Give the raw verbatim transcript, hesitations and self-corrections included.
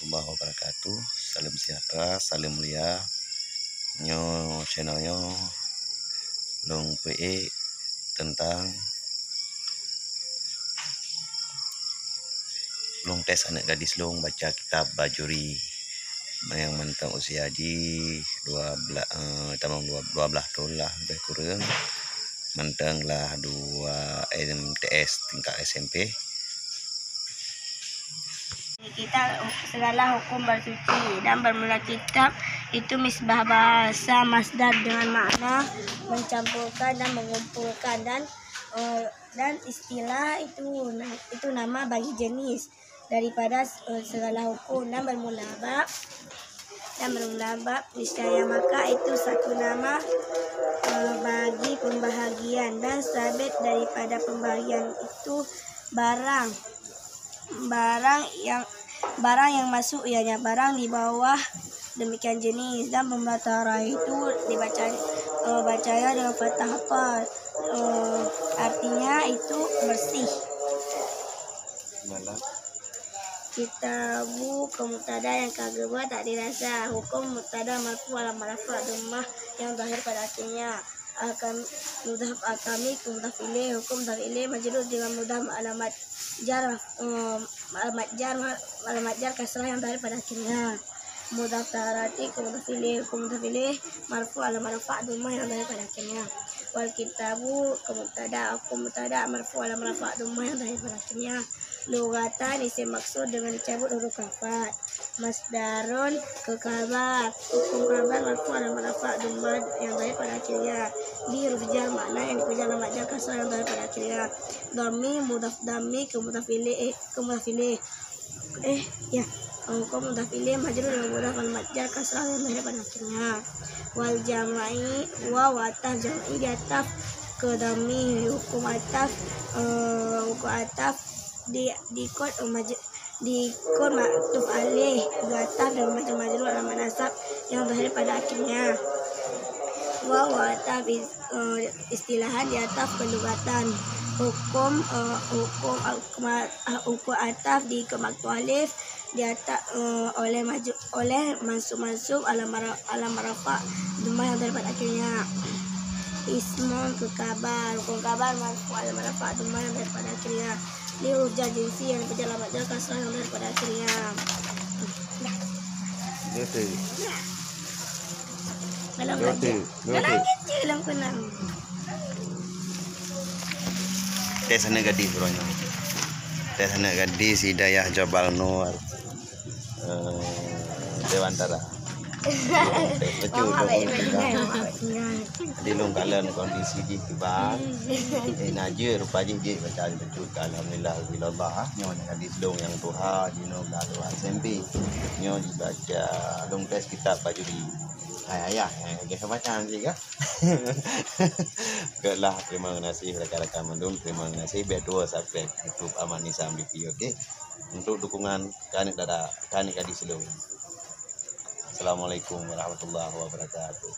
Warahmatullahi wabarakatuh. Salam sejahtera, salam mulia. Nyoe channel nyoe lôn peuék teuntang lôn tes aneuk gadis lôn baca kitab Bajuri nyang mantong usia jih dua blaih, eh, tamong dua, dua blaih thon lah lebih kurang. Mantong lah dua M T S tingkat S M P. Kitab segala hukum bersuci dan bermula kitab itu misbah bahasa masdar dengan makna mencampurkan dan mengumpulkan dan, eh, dan istilah itu, itu nama bagi jenis daripada, eh, segala hukum dan bermula bab, dan bermula bab niscaya maka itu satu nama, eh, bagi pembahagian dan sabit daripada pembahagian itu barang, barang yang, barang yang masuk ianya barang di bawah demikian jenis dan pembahagian itu dibaca, eh, bacanya dengan fathah ta, eh, artinya itu bersih. Malah. Kitabu keu mubtada nyang ka geuba tak dirasa. Hukum mubtada marfu alamat rafa dhammah nyang zahir pada akhirnya. Akam, mudhaf akami keu mudhaf ilaih. Hukum mudhaf ilaih majrur dengan mudhaf alamat jar, eh, alamat jar, alamat jar kasrah nyang zahir pada akhirnya. Mudhaf taharati keu mudhaf ilaih. Hukum mudhaf ilaih marfu alamat rafa dhammah nyang zahir pada akhirnya. Wal kitabu keu mubtada, hukum mubtada marfu alamat rafa dhammah nyang zahir pada akhirnya. Lughatan isim maksud dengan dicabut huruf khafat. Masdarun keu khabar. Hukum khabar marfu alamat rafa dhammah nyang zahir pada akhirnya. Di huruf jar makna nyang dipeujeuet alamat jar kasrah nyang zahir pada akhirnya. Dhammi mudhaf dhammi keu mudhaf ilaih, eh, keu mudhaf ilaih. Eh, ya. Hukum mudhaf ilaih majrur dengan mudhaf alamat jar kasrah nyang zahir pada akhirnya. Wal jam'i, waw ataf jam'i diataf keu dhammi. Hukum ataf, eh, hukum ataf di, dikot, eh, maj-, dikot maktuf alaih, diataf dengan majrur, majrur alamat nasab nyang zahir pada akhirnya. Waw ataf is-, eh, istilahan diataf keu lughatan. Hukum, eh, hukum, eh, kema-, eh, hukum ataf dikot maktuf alaih diataf, eh, oleh maju, oleh mansub-mansub alamat ra-, alamat rafa dhammah nyang zahir pada akhirnya. Ismun keu khabar, hukum khabar marfu alamat rafa dhammah nyang zahir pada akhirnya. Li huruf jar jinsi nyang dipeujeuet alamat jar kasrah nyang zahir pada akhirnya. Betul. Dalam Betul. Betul. Dalam kecil dalam kenang. Tes aneuk gadis uroe nyoe. Tes aneuk gadis Hidayah Jabal Nur. Eh, Dewantara. Tes bacut. Mama baik baik. Jadi lôn kalon kondisi jih kiban. Eh, na jeuet rupa jih, jih baca bacut. Alhamdulillah, alhamdulillah. Nyoe aneuk gadis lôn nyang tuha jinoe ka tuha S M P. Nyoe jibaca lôn tes kitab Bajuri. Hai ayah, eh, biasa baca nanti kah? Baiklah, terima kasih rakan-rakan mandum. Terima kasih. Bèk tuwo subscribe YouTube Ahmad Nizam D P, okey? Untuk dukungan keuneuk dara, keuneuk gadis lôn. Assalamualaikum warahmatullahi wabarakatuh.